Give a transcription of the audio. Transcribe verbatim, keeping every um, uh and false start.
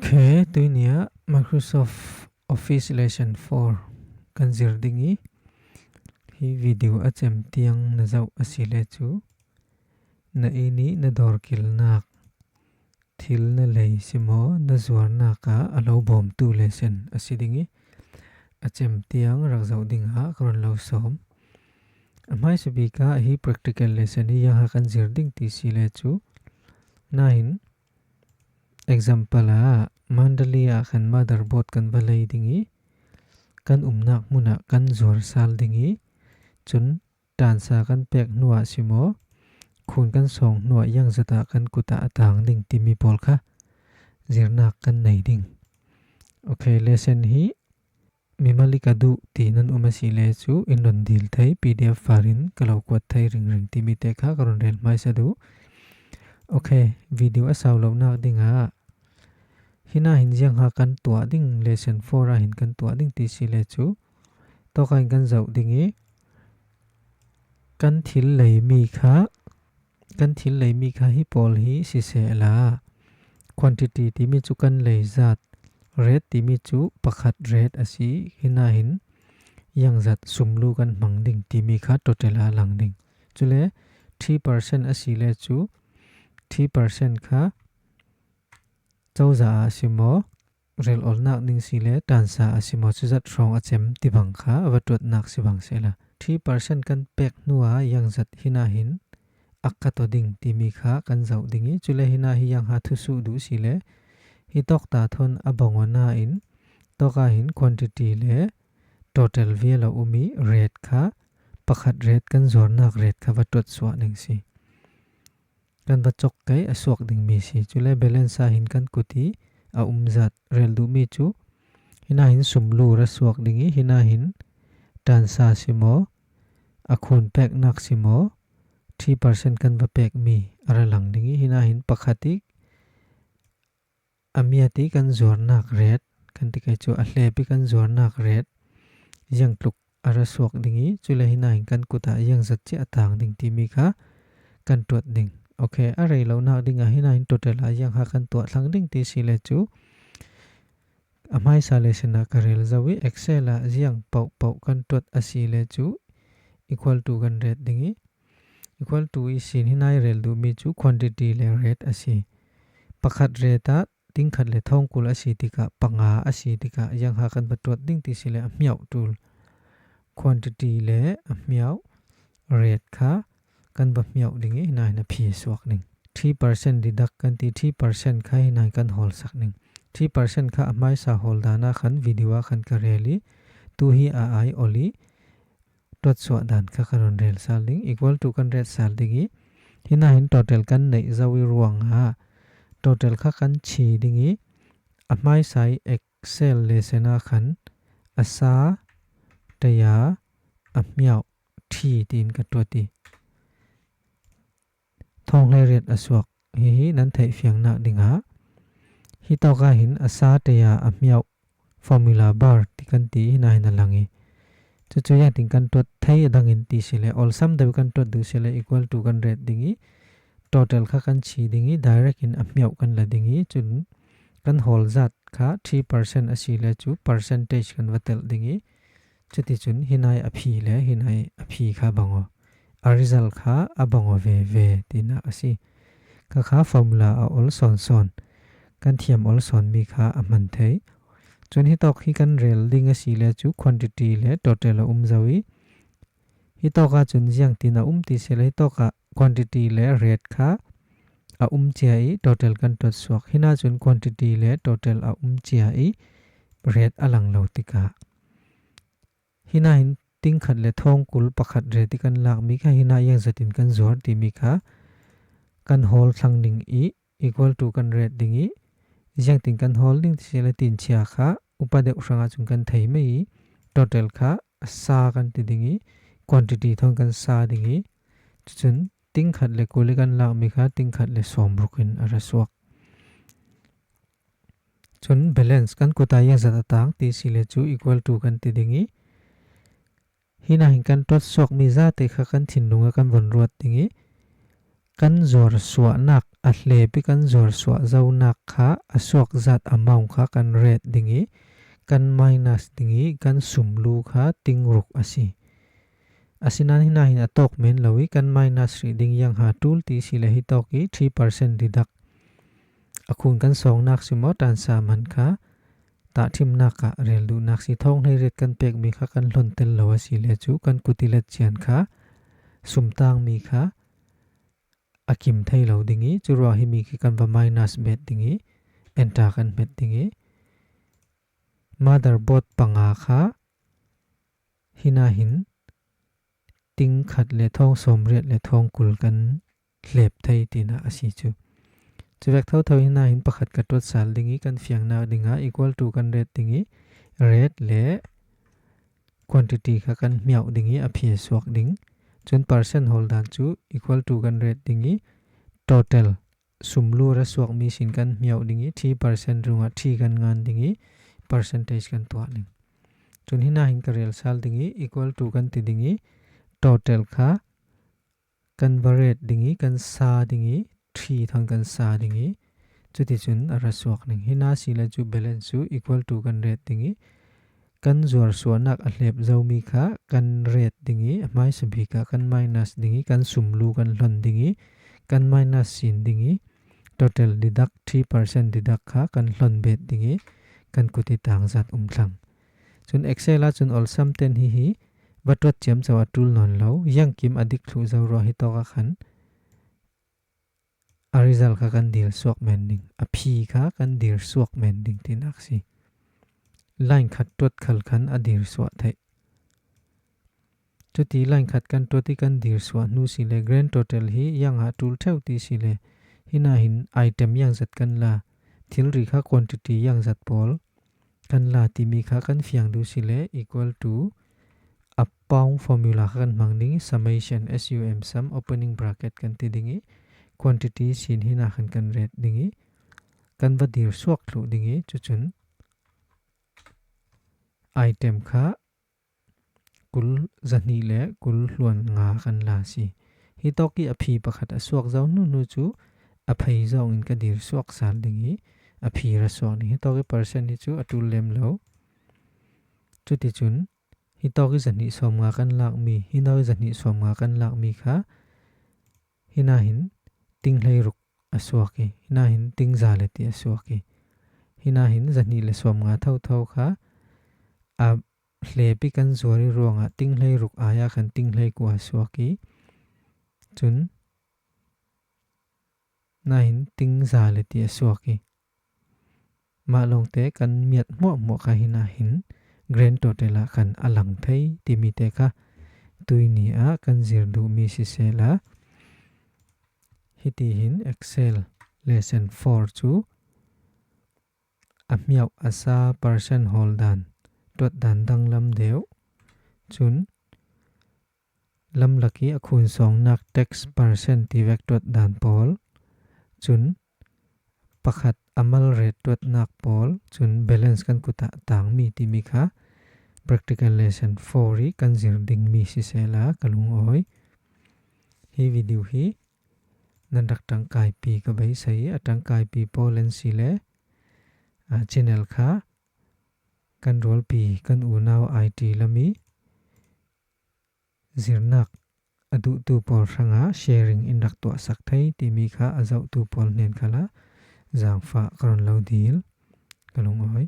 Ok, tuinia Microsoft Office Lesson four kan zir ding i, hi video a cem tiang na zauh a si le cu, na ini na dawrkilnak thil na lei simaw na zuarnak ah a lo bawmtu lesson a si ding i, a cem tiang rak zoh dingah ka run lo sawm. A hmaisa bik ah hi practical lesson hi ziangha kan zir ding ti si le cu, nahin example ah Mandalay ah khan motherboard kan va lei ding i, kan umnak hmun ah kan zuar sal ding i, cun tansa kan pek hnuah simaw, khun kan sawng hnuah ziangzat ah kan kut ah a tang ding timi pawl kha zirnak kan nei ding. Ok, lesson hi mimal i ka duh ti nan um a si le cu in run dil thei, P D F file in ka lo kuat thei ringring timi te kha ka run rel hmaisa duh. Ok, video a sau lonak dingah hinahin ziangha kan tuah ding, lesson four ah hin kan tuah ding ti si le cu, tawkah hin kan zoh ding i, kan thil leimi kha, kan thil leimi kha hi pawl hi siseh la, quantity timi cu kan lei zat, rate timi cu pakhat rate a si, hinahin ziangzat sumlu kan hmang ding timi kha total a lang ding. Cule three percent a si le cu, three percent kha cozah ah simaw, rel olnak ding si le tansa ah simaw, cuzat hrawng a cem ti bang kha a va tuatnak si bang sehla, three percent kan pek hnuah ziangzat hinahin a kat aw ding timi kha kan zoh ding i, cule hina hi ziangha thusuh duh si le, hi tawk ta thawn a bang aw nain, tawkah hin quantity le total vial a um i, rate kha pakhat rate kan zuarnak rate kha va tuat suah ding si. Kan va cawk kei a suak dingmi si. Cule balance ah hin kan kut i a um zat rel duhmi cu, hinahin sumlu ra suak ding i, hinahin tansa simaw, a khun peknak simaw, three percent kan va pekmi a ra lang ding i, hinahin pakhat i a miat i kan zuarnak rate, kan ti kei cu a hlep i kan zuarnak rate ziangtluk a ra suak ding i, cule hinahin kan kut ah ziangzat ci a tang ding timi kha kan tuat ding. Ok, a rei lonak dingah hinahin total ah ziangha kan tuah thlang ding ti si le cu, a hmaisa lesson ah ka rel zo i, Excel ah ziang paohpaoh kan tuat a si le cu, equal to kan rate ding i, equal to i sin hina i rel duhmi cu quantity le rate a si. Pakhat rate ah tingkhat le thawngkul a si tikah, panga a si tikah, ziangha kan va tuat ding ti si le a hmiauh tul. Quantity le a hmiauh rate kha kan va hmiauh ding i, hinahin a phi suak ding. Three percent deduct kan ti, three percent kha hinahin kan hawlsak ding. Three percent kha a hmaisa hawl dan ah khan video ah khan ka rel i, tu hi a ai awl i, tuatsuah dan kha ka run rel sal ding, equal to kan rate sal ding i, hinahin total kan neih zo i ruangah total kha kan chi ding i, a hmaisa i Excel lesson ah khan a sa, taya, a hmiauh, thi tiin ka tuat i, thawng hleiriat a suak. Hihi nan theih fiangnak dingah, hi tawkah hin a sa taya a hmiauh formula bar ti kan ti hinahin a lang i, cucu ziangtin kan tuat thei a dangin ti si le, awlsam deuh kan tuat duh si le, equal to kan rate ding i, total kha kan chi ding i, direct in a hmiauh kan la ding i, cun kan hawl zat kha three percent a si le cu percentage kan va telh ding i, cuticun hinai a phi le hinai a phi kha bang aw, a result kha a bang aw veve tinak a si. Kha kha formula a ol sawnsawn, kan thiam ol sawnmi kha a hman thei. Cun hitawk hi kan rel ding a si le cu quantity le total a um zo i, hitawk ah cun ziangtin a um ti si le, hitawk ah quantity le rate kha a um cia i total kan tuat suak. Hina cun quantity le total a um cia i rate a lang lo tikah, hinahin tingkhat le thawngkul pakhat rate i kan lakmi kha hina ziangzat in kan zuar timi kha kan hawl thlang ding i, equal to kan rate ding i, ziangtin kan hawl ding ti si le, tinchia kha upa deuh hrangah cun kan thei mei i, total kha a sa kan ti ding i, quantity thawn kan sa ding i, cucun tingkhat le kul i kan lakmi kha tingkhat le sawmruk in a ra suak. Cun balance kan kut ah ziangzat a tang ti si le cu equal to kan ti ding i, hinahin kan tuat suakmi zate kha kan thinlung ah kan von ruat ding i, kan zuar suahnak a hlep i kan zuar suah zonak kha a suak zat amount kha kan ret ding i, kan minus ding i, kan sumlu kha ting ruk a si. Asinain hina hin a tawk men lo i kan minus rih ding iang ha tul ti si le hi tawk i three percent deduct a khun kan sawngnak si maw tansa man kha tahthimnak ah rel duhnak si thawng hlei ret kan pek mi kha kan hlon tel lo a si le cu kan kut i let cian kha sumtang mi kha a kim thei lo ding i, curuang hi mi khi kan va minus bet ding i, enter kan hmet ding i, motherboard panga kha hina hin ting khat le thawng sawm riat le thawng kul kan hlep thei tina a si cu. Cuvek thotho hina hin pakhat ka tuat sal ding i kan fiangnak dingah equal to kan ret ding i, ret le quantity kha kan hmiauh ding i a phi a suak ding. Cun percent hawl dan cu equal to kan ret ding i total sumlu ra suak mi sin kan hmiauh ding i three percent rungah three kan ngan ding i percentage kan tuah ding. Cun hina hin ka rel sal ding i equal to kan ti ding i total kha kan va ret ding i kan sa ding i three thawn kan sa ding i cuticun a ra suak ding. Hina si le cu balance cu equal to kan ret ding i kan zuar suahnak a hlep zomi kha kan ret ding i a hmaisa bik ah kan minus ding i kan sumlu kan hlon ding i kan minus sin ding i total deduct three percent deduct kha kan hlon bet ding i kan kut i tang zat um thlang. Cun Excel ah cun awlsam ten hihi va tuat ciamco a tul nawn lo, ziangkim a dik thluh zo ruah hi tawk ah khan a result kha kan dir suak men ding, a phi kha kan dir suak men ding tinak si. Line khat tuat khal khan a dir suah theih. Cuti line khat kan tuat i kan dir suah hnu si le grand total hi iang ah tul theu ti si le hina hin item iang zat kan la, thilri kha quantity iang zat pawl kan la timi kha kan fiang duh si le equal to a pound formula kha kan hmang ding i summation, S U M sum, opening bracket kan ti ding i quantity sin hina khan kan ret ding i kan va dir suak thluh ding i cucun item kha kul zahnih le kul hluan nga kan la si. Hi tawk i a phi pakhat a suak zo hnu hnu cu a phei zong in ka dir suak sal ding i a phi ra suak ding. Hi tawk i percent hi cu a tul lem lo. Cuticun hi tawk i zahnih sawm nga kan lak mi, hi tawk i zahnih sawm nga kan lak mi kha hina hin ting hlei ruk a suak i, hina hin ting za le ti a suak i, hina hin zahnih le sawm nga thotho kha a hlep i kan zuar i ruangah ting hlei ruk ai ah khan ting hlei kua a suak i, cun na hin ting za le ti a suak i, mah lawngte kan miat hmuahhmuah kha hina hin grand total ah khan a lang thei timi te kha tuini ah kan zir duh mi sisehla, hiti hin Excel lesson four cu a hmiauh a sa percent hawl dan, tuat dan danglam deuh, cun lamlak i a khun sawngnak tax percent tivek tuat dan pawl, cun pakhat a mal rate tuatnak pawl, cun balance kan kut ah tangmi timi kha practical lesson four i kan zir dingmi sisehla ka lungawi. Hi video hi nan rak ṭangkaipi ka beisei i a ṭangkaipi pawl an si le, aa, channel kha kan rualpi kan unau I T lam i zirnak a duhtu pawl hrangah sharing in rak tuahsak thei timi kha a zohtu pawl hnen khalah zaangfah ka run lo dil ka lungawi.